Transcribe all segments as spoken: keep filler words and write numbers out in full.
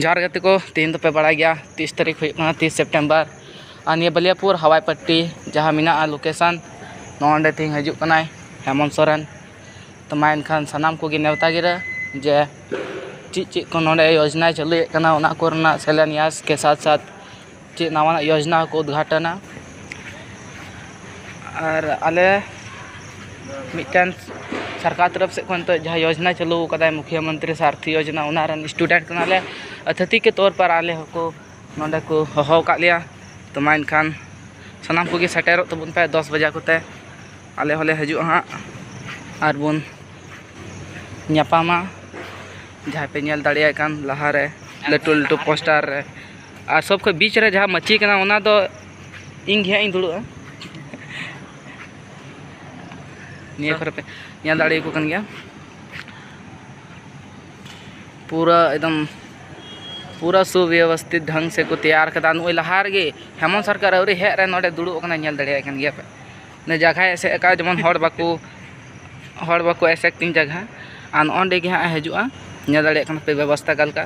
ᱡᱚᱦᱟᱨ ᱜᱟᱛᱮ ᱠᱚ, ᱛᱮᱦᱮᱧ ᱫᱚᱯᱮ ᱵᱟᱲᱟᱭ ᱜᱮᱭᱟ ᱛᱤᱥ ᱛᱟᱹᱨᱤᱠᱷ ᱦᱩᱭᱩᱜ ᱠᱟᱱᱟ, ᱛᱤᱥ ᱥᱮᱯᱴᱮᱢᱵᱟᱨ᱾ ᱟᱨ ᱱᱤᱭᱟᱹ ᱵᱟᱞᱤᱭᱟᱯᱩᱨ ᱦᱟᱣᱟᱭ ᱯᱟᱴᱴᱤ ᱡᱟᱦᱟᱸ ᱢᱮᱱᱟᱜᱼᱟ ᱞᱳᱠᱮᱥᱚᱱ, ᱱᱚᱰᱮ ᱛᱮᱦᱮᱧ ᱦᱤᱡᱩᱜ ᱠᱟᱱᱟᱭ ᱦᱮᱢᱚᱱᱛ ᱥᱚᱨᱮᱱ᱾ ᱛᱚ ᱢᱟ ᱮᱱᱠᱷᱟᱱ ᱥᱟᱱᱟᱢ ᱠᱚᱜᱮ ᱱᱮᱣᱛᱟ ᱜᱤᱨᱟᱹ ᱡᱮ ᱪᱮᱫ ᱪᱮᱫ ᱠᱚ ᱱᱚᱰᱮ ᱭᱳᱡᱽᱱᱟᱭ ᱪᱟᱹᱞᱩᱭᱮᱫ ᱠᱟᱱᱟ, ᱚᱱᱟ ᱠᱚᱨᱮᱱᱟᱜ ᱥᱤᱞᱟᱱᱭᱟᱥ ᱠᱮ ᱥᱟᱛᱷ ᱥᱟᱛᱷ ᱪᱮᱫ ᱱᱟᱣᱟᱱᱟᱜ ᱭᱳᱡᱽᱱᱟ ᱠᱚ ᱩᱫᱽᱜᱷᱟᱴᱚᱱᱟ᱾ ᱟᱨ ᱟᱞᱮ ᱢᱤᱫᱴᱮᱱ ᱥᱚᱨᱠᱟᱨ ᱛᱚᱨᱚᱯ ᱥᱮᱫ ᱠᱷᱚᱱ ᱱᱤᱛᱚᱜ ᱡᱟᱦᱟᱸ ᱭᱳᱡᱽᱱᱟ ᱪᱟᱹᱞᱩ ᱟᱠᱟᱫᱟᱭ ᱢᱩᱠᱷᱭᱚ ᱢᱚᱱᱛᱨᱤ ᱥᱟᱨᱛᱷᱤ ᱭᱳᱡᱽᱱᱟ, ᱚᱱᱟ ᱨᱮᱱ ᱥᱴᱩᱰᱮᱱᱴ ᱠᱟᱱᱟᱞᱮ᱾ ᱟᱹᱛᱷᱟᱹᱛᱤ ᱠᱮ ᱛᱚᱨ ᱯᱟᱨ ᱟᱞᱮ ᱦᱚᱸᱠᱚ ᱱᱚᱰᱮ ᱠᱚ ᱦᱚᱦᱚ ᱟᱠᱟᱫ ᱞᱮᱭᱟ᱾ ᱛᱚ ᱢᱟ ᱮᱱᱠᱷᱟᱱ ᱥᱟᱱᱟᱢ ᱠᱚᱜᱮ ᱥᱮᱴᱮᱨᱚᱜ ᱛᱟᱵᱚᱱ ᱯᱮ ᱫᱚᱥ ᱵᱟᱡᱟ ᱠᱚᱛᱮ᱾ ᱟᱞᱮ ᱦᱚᱸᱞᱮ ᱦᱤᱡᱩᱜᱼᱟ ᱦᱟᱸᱜ ᱟᱨ ᱵᱚᱱ ᱧᱟᱯᱟᱢᱟ᱾ ᱡᱟᱦᱟᱸᱭ ᱯᱮ ᱧᱮᱞ ᱫᱟᱲᱮᱭᱟᱭ ᱠᱟᱱ ᱞᱟᱦᱟᱨᱮ ᱞᱟᱹᱴᱩ ᱞᱟᱹᱴᱩ ᱯᱳᱥᱴᱟᱨ ᱨᱮ, ᱟᱨ ᱥᱚᱵ ᱠᱷᱚᱱ ᱵᱤᱪ ᱨᱮ ᱡᱟᱦᱟᱸ ᱢᱟᱹᱪᱤ ᱠᱟᱱᱟ, ᱚᱱᱟ ᱫᱚ ᱤᱧ ᱜᱮ ᱦᱟᱸᱜ ᱤᱧ ᱫᱩᱲᱩᱵᱼᱟ᱾ ᱱᱤᱭᱟᱹ ᱠᱚᱨᱮ ᱯᱮ ᱧᱮᱞ ᱫᱟᱲᱮᱭᱟᱠᱚ ᱠᱟᱱ ᱜᱮᱭᱟ, ᱯᱩᱨᱟᱹ ᱮᱠᱫᱚᱢ ᱯᱩᱨᱟᱹ ᱥᱩᱵᱮᱵᱚᱥᱛᱷᱤᱛ ᱰᱷᱚᱝ ᱥᱮ ᱠᱚ ᱛᱮᱭᱟᱨ ᱠᱟᱫᱟ᱾ ᱱᱩᱭ ᱞᱟᱦᱟ ᱨᱮᱜᱮ ᱦᱮᱢᱚᱱᱛ ᱥᱚᱨᱠᱟᱨ ᱟᱹᱣᱨᱤ ᱦᱮᱡ ᱨᱮ ᱱᱚᱰᱮ ᱫᱩᱲᱩᱵ ᱟᱠᱟᱱᱟ, ᱧᱮᱞ ᱫᱟᱲᱮᱭᱟᱜ ᱠᱟᱱ ᱜᱮᱭᱟ ᱯᱮ᱾ ᱱᱩᱭ ᱡᱟᱭᱜᱟᱭ ᱮᱥᱮᱫ ᱟᱠᱟᱫ, ᱡᱮᱢᱚᱱ ᱦᱚᱲ ᱵᱟᱠᱚ ᱦᱚᱲ ᱵᱟᱠᱚ ᱮᱥᱮᱫ ᱛᱤᱧ ᱡᱟᱭᱜᱟ᱾ ᱟᱨ ᱱᱚᱜᱼᱚᱭ ᱱᱚᱸᱰᱮ ᱜᱮ ᱦᱟᱸᱜ ᱮ ᱦᱤᱡᱩᱜᱼᱟ, ᱧᱮᱞ ᱫᱟᱲᱮᱭᱟᱜ ᱠᱟᱱᱟ ᱯᱮ ᱵᱮᱵᱚᱥᱛᱷᱟ ᱚᱠᱟ ᱞᱮᱠᱟ᱾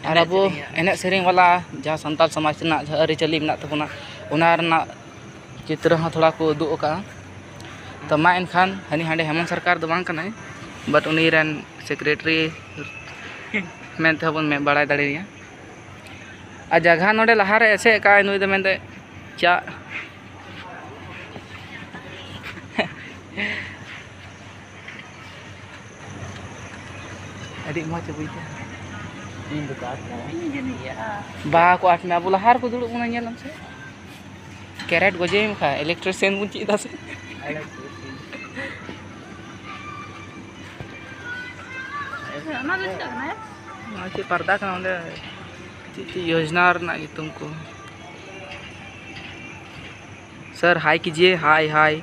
ᱟᱨ ᱟᱵᱚ ᱮᱱᱮᱡ ᱥᱮᱨᱮᱧ ᱵᱟᱞᱟ ᱡᱟᱦᱟᱸ ᱥᱟᱱᱛᱟᱲ ᱥᱚᱢᱟᱡᱽ ᱨᱮᱱᱟᱜ ᱡᱟᱦᱟᱸ ᱟᱹᱨᱤᱪᱟᱹᱞᱤ ᱢᱮᱱᱟᱜ ᱛᱟᱵᱚᱱᱟ, ᱚᱱᱟ ᱨᱮᱱᱟᱜ ᱪᱤᱛᱨᱚ ᱦᱚᱸ ᱛᱷᱚᱲᱟ ᱠᱚ ᱩᱫᱩᱜ ᱟᱠᱟᱫᱼᱟ᱾ ᱛᱚ ᱢᱟ ᱮᱱᱠᱷᱟᱱ ᱦᱟᱹᱱᱤ ᱦᱟᱸᱰᱮ ᱦᱮᱢᱚᱱᱛ ᱥᱚᱨᱠᱟᱨ ᱫᱚ ᱵᱟᱝ ᱠᱟᱱᱟᱭ, but ᱩᱱᱤ ᱨᱮᱱ ᱥᱮᱠᱨᱮᱴᱟᱨᱤ ᱢᱮᱱ ᱛᱮᱦᱚᱸ ᱵᱚᱱ ᱢᱮᱱ ᱵᱟᱲᱟᱭ ᱫᱟᱲᱮᱭᱟᱭᱟ᱾ ᱟᱨ ᱡᱟᱭᱜᱟ ᱱᱚᱰᱮ ᱞᱟᱦᱟᱨᱮ ᱮᱥᱮᱫ ᱟᱠᱟᱫᱼᱟᱭ, ᱱᱩᱭ ᱫᱚ ᱢᱮᱱᱫᱟᱭ ᱪᱟᱜ᱾ ᱟᱹᱰᱤ ᱢᱚᱡᱽ ᱮ ᱵᱩᱡᱽ ᱫᱟ᱾ ᱤᱧ ᱫᱚ ᱠᱚ ᱟᱴ ᱢᱮ᱾ ᱵᱟ ᱠᱚ ᱟᱴ ᱢᱮ, ᱟᱵᱚ ᱞᱟᱦᱟ ᱨᱮᱠᱚ ᱫᱩᱲᱩᱵ ᱵᱚᱱᱟ, ᱧᱮᱞ ᱟᱢ ᱥᱮ᱾ ᱠᱮᱨᱮᱴ ᱜᱚᱡᱮ ᱮᱢ ᱠᱷᱟᱡ electrician ᱵᱚᱱ ᱪᱮᱫ ᱮᱫᱟ ᱥᱮ? ᱚᱱᱟ ᱫᱚ ᱪᱮᱫ ᱠᱟᱱᱟ? ᱱᱚᱣᱟ ᱪᱮᱫ ᱯᱟᱨᱫᱟ ᱠᱟᱱᱟ ᱚᱸᱰᱮ? ᱪᱮᱫ ᱪᱮᱫ ᱭᱳᱡᱽᱱᱟ ᱨᱮᱱᱟᱜ ᱧᱩᱛᱩᱢ ᱠᱚ? Sir, hi कीजिए, hi, hi।